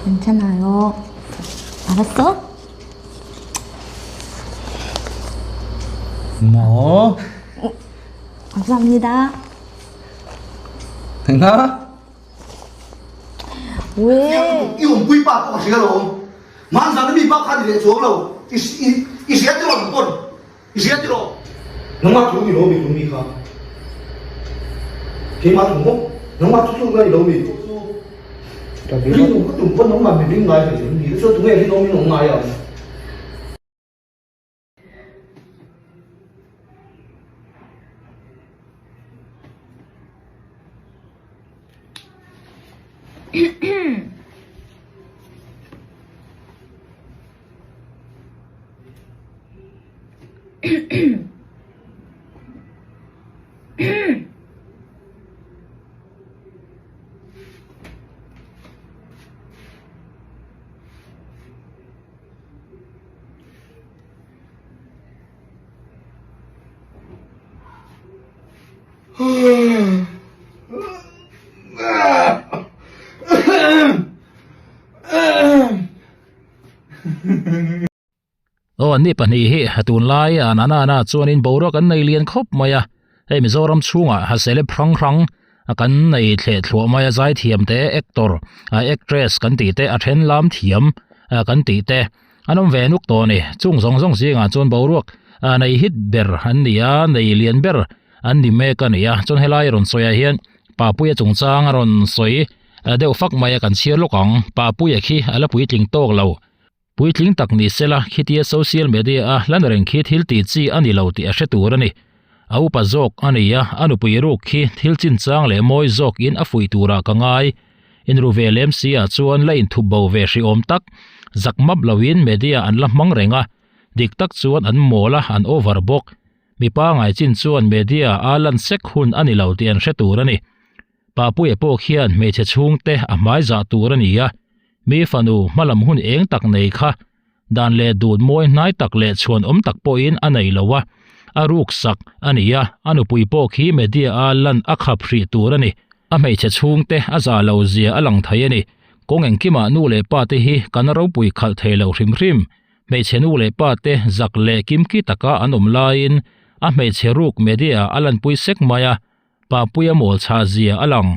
괜찮아요. 알았어? 뭐? 감사합니다. Enga? 왜? I awmpui pa pawh ka hria alawm. Hmanzana mi bak kha ni leh chuang lo. I i i hria tiraw ang pawn? I hria tiraw? Nangmah thu ni lo mi tum mi kha. Keimah thu maw? Nangmah thu tlukna ni lo mi? Rinawm ka tum pawn nangmah min ring ngai ve em ni? Chuan tunge rinawm in awm ngai ang? Aw an ni pahnih hi a tunlai a nana na chuanin boruak an nei lian khawp mai a hei Mizoram chhungah ha celeb hrang hrang a kan nei thleh thluah mai a zaithiam te actor a actress kan tih te a then lam thiam a kan tih te an awm ve nuk tawh a ni chung zawng zawng zingah chuan boruak a nei hit ber an ni a nei lian ber an ni mek a ni a chuan helai rawn sawi ah hian Papuia chungchang a rawn sawi deuh fak mai a kan chhiar lawk ang Papuia khi a la puitling tawk lo. Puitling tak ni sela, khitia social media a hlan reng khi thil tih chi a ni lo tih a hre tur a ni. A upa zawk a ni a, a nupui ruk khi thil chinchang leh mawi zawk in a fuih turah ka ngai. Inru ve lem si ah chuan la inthup bo ve hrihawm tak, zak map lo in media an la hmang reng a, dik tak chuan an mawl a, an over bawk. Mipa ngai chin chuan media a lan sek hun a ni lo tih an hre tur a ni. Papuia pawh khian hmeichhe chhungte a hmai zah tur a ni a, mi fanu hmalam hun eng tak nei kha dan leh dut mawi hnai tak leh chhuan awm tak pawhin a nei lo a, a ruk sak a ni a, a nupui pawh khi media a lan a khap hrih tur a ni. A hmeichhe chhungte a zah lo zia a lang thei a ni. Kawng engkimah nu leh pa te hi kan ropui khalh thei lo hrim hrim. Hmeichhe nu leh pa te zak leh kimki taka an awm laiin a hmeichhe ruk media a lanpui sek mai a, Papuia mawl chhah zia a lang.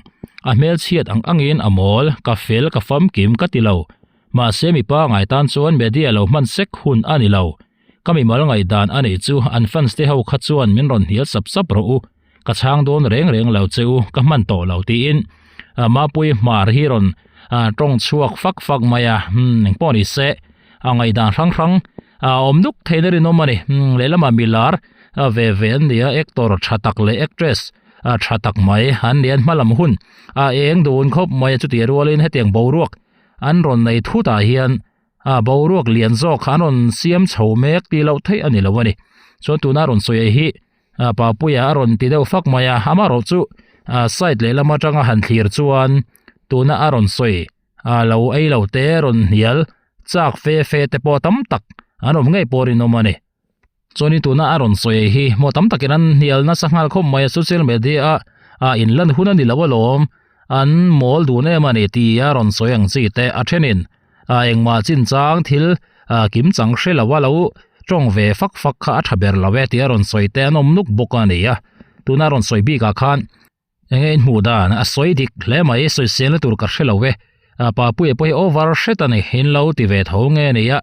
A hmelchhiat ang angin a mawl, ka fel, ka famkim ka ti lo. Mahse mipa ngai tan chuan media lo hman sek hun a ni lo. Ka mimal ngaihdan a nih chu an fans te ho kha chuan min rawn hnial sap sap rawh u. Ka chhang dawn reng reng lo che u, ka hman tawh lo tiin Mapuii hmar hi rawn tawng chhuak fak fak mai a. Umm engpawh ni se a ngaihdan hrang hrang a awm nuk theihna rinawm a ni. Lehlamah milar a ve ve an ni a actor tha tak leh actress a tha tak mai an ni an hmalam hun a eng dun khawp mai a chutih rualin hetiang boruak an rawn nei thut ah hian a boruak lian zawk kha an rawn siam chho mek tih loh theih a ni lo a ni chuan tuna rawn sawi hi a papuia a rawn ti deuh fak mai a amaherawh chu a side lehlam atanga han thlir chuan tuna a rawn sawi a lo ei lo te rawn hnial chak fe fe te pawh tam tak an awm ngei pawh rinawm a ni. Chuanin tuna a rawn sawi hi maw tam takin an hnial nasa nghal khawp mai a social media a ah in lan hun a ni lo alawm an mawl dun em a ni tih a rawn sawi ang chi te a thenin ah engmah chinchang thil ah kim chang hre lo a lo tawng ve fak fak kha a tha ber lo e tih a rawn sawi te an awm nuk bawk a ni a tuna a rawn sawi bikah khan Enge in hmuh dan a sawi dik hle mai sawiselna tur ka hre lo e a papuia pawh hi over hret a ni in lo ti ve tho nge ni a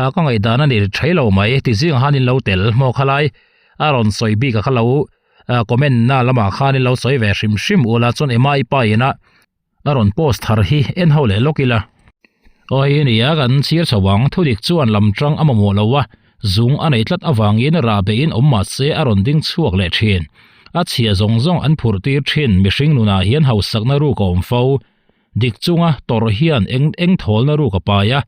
a ka ngaihdan a ni thei lo mai ti zingah khan in lo tel hmaw kha lai a rawn sawi bik a kha lo comment na lamah khan in lo sawi ve hrim hrim ula chuan ema i pa ina a rawn post thar hi en ho leh lawk ila. Aw hei ni a kan chhir chho ang thudik chuan lam tang a mamawh lo a, zung a nei tlat avangin rah beihin awm mah se a rawn ding chhuak leh thin. A chhia zawng zawng an phurh tir thin mihring nunah hian hausakna ruk a awm fo. Dik chunga tawrh hian eng eng thawlna ruk a pai a,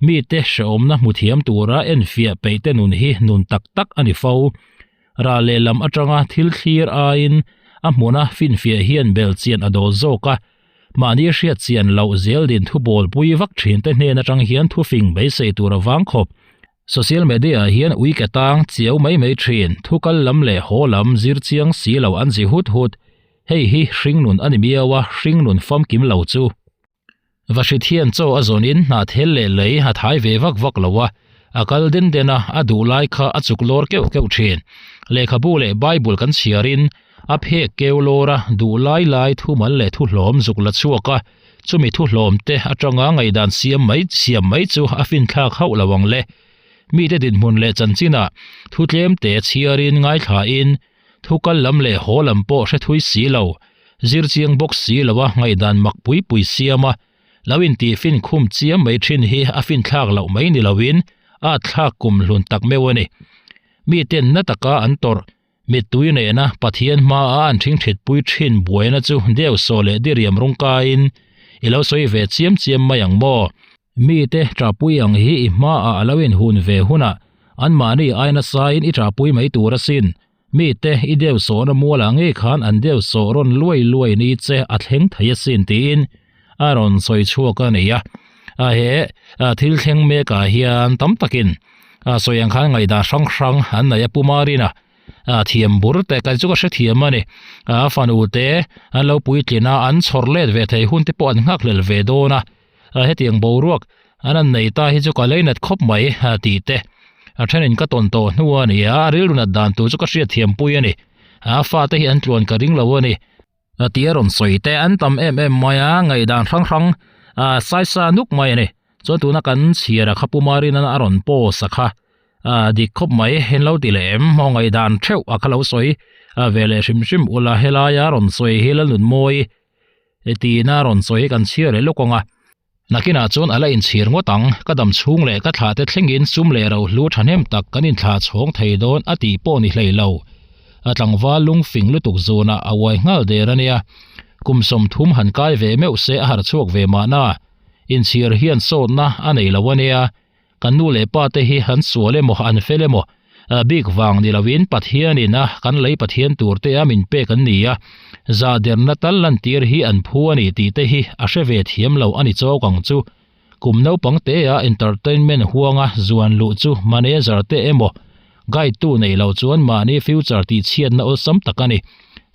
mite hrehawmna hmu thiam tura enfiah peih te nun hi nun tak tak a ni fo. Rah lehlam atanga thil thlir aiin a hmuna finfiah hian belchian a dawl zawk a, mahni hriat chian loh zel din thubawl pui vak thin te hnen atang hian thufing beisei tur a vang khawp. Social media ah hian ui ke tang chiau mai mai thin, thu kal lam leh haw lam zir chiang si lo an zi hut hut. Hei hi hringnun a ni miau a, hringnun famkim lo chu. Vahrit hian chaw a zawnin hnah thel leh lei a thai ve vak vak lo a, a kal den den a, a duh lai kha a chuk lawr keuh keuh thin. Lehkhabu leh Bible kan chhiarin a phek keu lawr a, duh lai lai thumal leh thuhlawm zuk la chhuak a, chumi thuhlawm te atanga ngaihdan siam mai siam mai chu a finthlak hauh lo ang le. Mite dinhmun leh chanchinah thu tlem te chhiarin ngaithlain Thu kal lam leh haw lam pawh hre thui si lo, zir chiang bawk si lo a ngaihdan mak pui pui siam a, lo intih fin khum chiam mai thin hi a fin thlak loh mai ni loin a thlak kum hlun tak meuh a ni. Miten na taka an tawrh, mittui nena Pathian hmaa an thingthit pui thin buaina chu deu saw leh diriam rawng kaiin i lo sawi ve chiam chiam mai ang maw? Mite ṭahpui ang hi i hmaah a lo inhun ve hunah anmahni ai nasain i ṭahpui mai tur asin. Mite i deu sawhna mualah ngei khan an deu sawh rawn luai luai ni che a thleng thei asin tiin a rawn sawi chhuak a ni a. A he thil thleng mekah hian tam takin sawi ang khan ngaihdan hrang hrang an nei a Pu Marina. a thiam bur te kai chu ka hre thiam a ni a fanu te an lo puitlin a an chhawr let ve thei hun te pawh an nghak hlel ve dawn a a hetiang boruak an an nei ta hi chu ka leinat khawp mai a tih te a thenin ka tawn tawh hnu a ni a a rilru nat dan tur chu ka hriat thiam pui a ni a fate hi an tluan ka ring lo a ni. A ti a rawn sawi te an tam em em mai a, ngaihdan hrang hrang ah saisa nuk mai a ni. Chuan tuna kan chhiar a kha Pu Marina a rawn post a kha ah dik khawp mai hen lo ti leh em maw ngaihdan theuh a kha lo sawi a ve leh hrim hrim ula helai a rawn sawi hi Lalnunmawi tiin a rawn sawi hi kan chhiar leh lawk ang a. Nakinah chuan a la inchhir ngawt ang, ka dam chhung leh ka thlah te thlengin sum leh rohlu thahnem tak kan inthlah chhawng thei dawn a tih pawh ni hlei lo. A tlangval lungfing lutuk zunah a uai nghal der a nia. Kum 30 han kai ve meuh se a harh chhuak ve mahna. Inchhir hian sawtna a nei lo a nia. Kan nu leh pa te hi an sual emaw an fel emaw bik vang ni loin Pathianin a kan lei Pathian tur te a min pek an ni a, zahderna tal lantir hi an phu a ni tih te hi a hre ve thiam lo a ni chawk ang chu. Kum naupang te a entertainment huanga zuan luh chu manager te emaw guide tu nei lo chuan mahni future tih chhiatna awlsam tak a ni.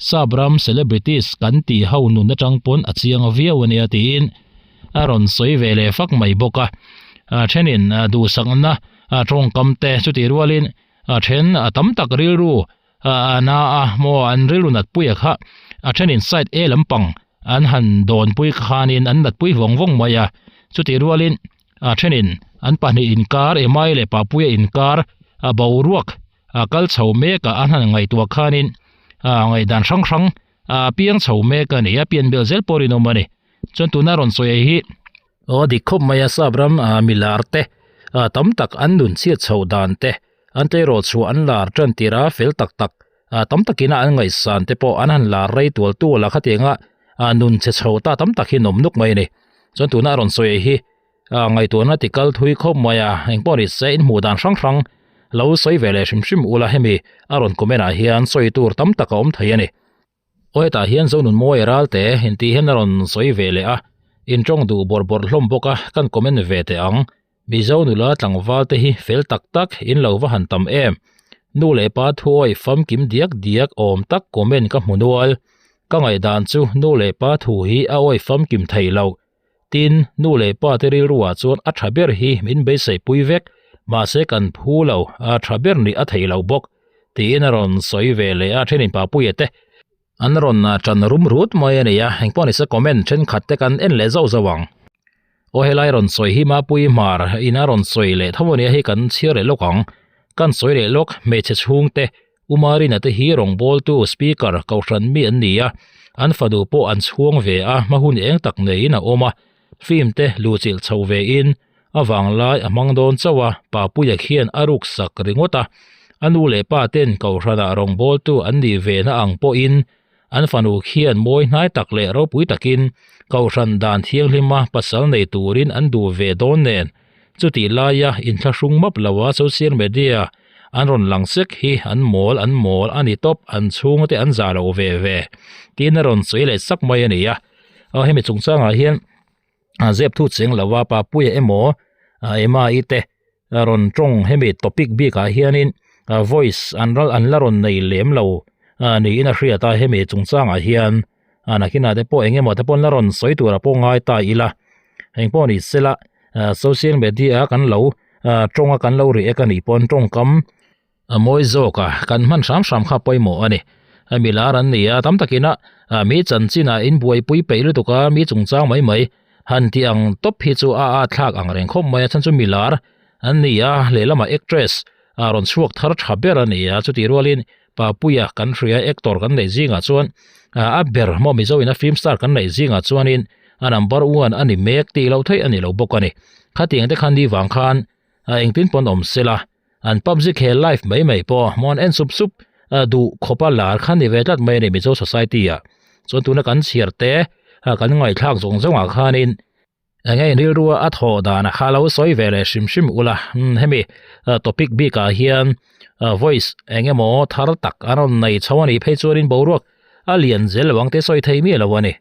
Sap ram celebrities kan tih ho nun atang pawn a chiang viau a nia tiin a rawn sawi ve leh fak mai bawk a, a thenin duhsakna tawngkam te chutih rualin a then a tam tak rilru a na a maw an rilru natpuia kha a thenin side A lampang an han dawnpui khanin an natpui vawng vawng mai a, chutih rualin a thenin an pahnih inkar Emai leh Papuia inkar a boruak a kal chho mek a an han ngaihtuah khanin a ngaihdan hrang hrang a piang chho mek a ni a pian belh zel pawh rinawm a ni chuan tuna rawn sawi hi aw dik khawp mai a sap ram ah milar te ah tam tak an nun chhiat chhoh dan te an tleirawl chhuah an lar tan tir a fel tak tak ah tam takin a an ngaihsan te pawh an han lar rei tual tual a khatianga ah nun chhe chho ta tam tak hi an awm nuk mai a ni chuan tuna a rawn sawi hi ah ngaihtuahna ti kal thui khawp mai a engpawh ni se in hmuh dan hrang hrang lo sawi ve leh hrim hrim ula hemi a rawn comment ah hian sawi tur tam tak a awm thei a ni. Aw hetah hian Zonunmawi Ralte intih hian a rawn sawi ve leh a, in tawng duh bawrh bawrh hlawm bawk a kan comment ve teh ang. Mizo nula tlangval te hi fel tak tak in lo va han tam em. Nu leh pa thuawi famkim diak diak awm tak comment ka hmu nual. Ka ngaihdan chu nu leh pa thu hi a awi famkim thei lo. Tin, nu leh pa te rilruah chuan a tha ber hi min beisei pui vek, mahse kan phu lo, a tha ber nih a thei lo bawk, tiin a rawn sawi ve leh a, thenin Papuia te an rawn tan rum rut mai a ni a, engpawh nise comment thenkhat te kan en leh zauh zauh ang. Aw helai rawn sawi hi Mapuii Hmar in a rawn sawi leh tho a nia hei kan chhiar leh lawk ang, kan sawi leh lawk hmeichhe chhungte U Marina te hi rawngbawltu speaker kohhran mi an ni a, an fanu pawh an chhuang ve a, hma hun eng tak neiin a awm a, film te luhchilh chho ve in a vanglai a hmang dawn chauh a, Papuia khian a ruk sak ringawt a, a nu leh pa ten kohhranah rawngbawltu an nih ve na ang pawhin an fanu khian mawi hnai tak leh ropui takin kohhran dan thianghlima pasal nei turin an duh ve dawn nen chutih laia inthlahrung map loa social media an rawn lang sek hi an mawl an mawl a ni tawp an chhungte an zah lo ve ve tiin a rawn sawi leh sak mai a ni a aw hemi chungchangah hian a zep thu cheng lo a Papuia emaw Emma i te a rawn tawng hemi topic bikah hianin voice an ral an la rawn nei lem lo niin a hriat a hemi chungchangah hian a nakinah te pawh eng emaw te pawh an la rawn sawi tur a pawh ngai ta ila. Engpawh ni sela social media a kan lo tawnga kan lo react a nih pawn tawngkam a mawi zawk a, kan hman hram hram kha pawimawh a ni. Hemi lar an ni a, tam takin a mi chanchin ah inbuaipui peih lutuk a, mi chungchang mai mai han tih ang tawp hi chu a a thlak ang reng khawp mai a, chhan chu mi lar an ni a, lehlamah actress a rawn chhuak thar tha ber a ni a, chutih rualin Papuia kan hria actor kan neih zingah chuan a ber maw Mizo in a film star kan neih zingah chuanin a number one a ni mek tih loh theih a ni lo bawk a ni. Khatiang te khan ni vang khan engtin pawn awm sela an PUBG khel live mai mai pawh maw an en sup sup duh khawpa lar kha ni ve tlat mai a ni Mizo society ah chuan tuna kan chhiar te kan ngaihthlak zawng zawngah khanin Enge in rilrua a thawh dan a kha lo sawi ve leh hrim hrim ula hemi topic bik ah hian voice eng emaw thar tak an rawn nei chho a nih phei chuanin boruak a lian zel lo ang te sawi thei miah lo a ni.